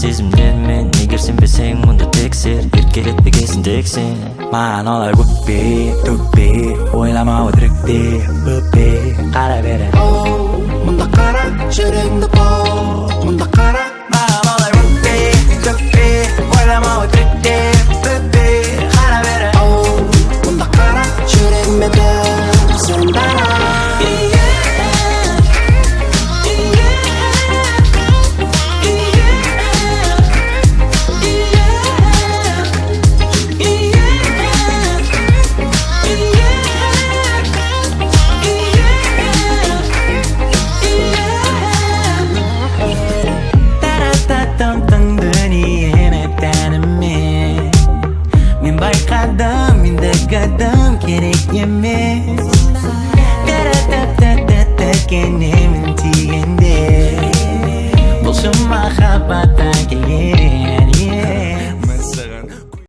Сезімдермен. Егер сенбесең, онда тексер. Еркелетпегесін тек сен. Маған олай өкпе, төкпе. Ойлама өтірікте, өппе. Қара бері. Оу, мұнда қара, жүрегімді бау. Мұнда қара. Маған олай өкпе, төкпе. Ойлама өтірікте, өппе. Қара бері. Оу, мұнда қара, жүрегіме бір сен дара. Тарататам дүниені тәніме. Мен байқадым, ендігі дым керек емес.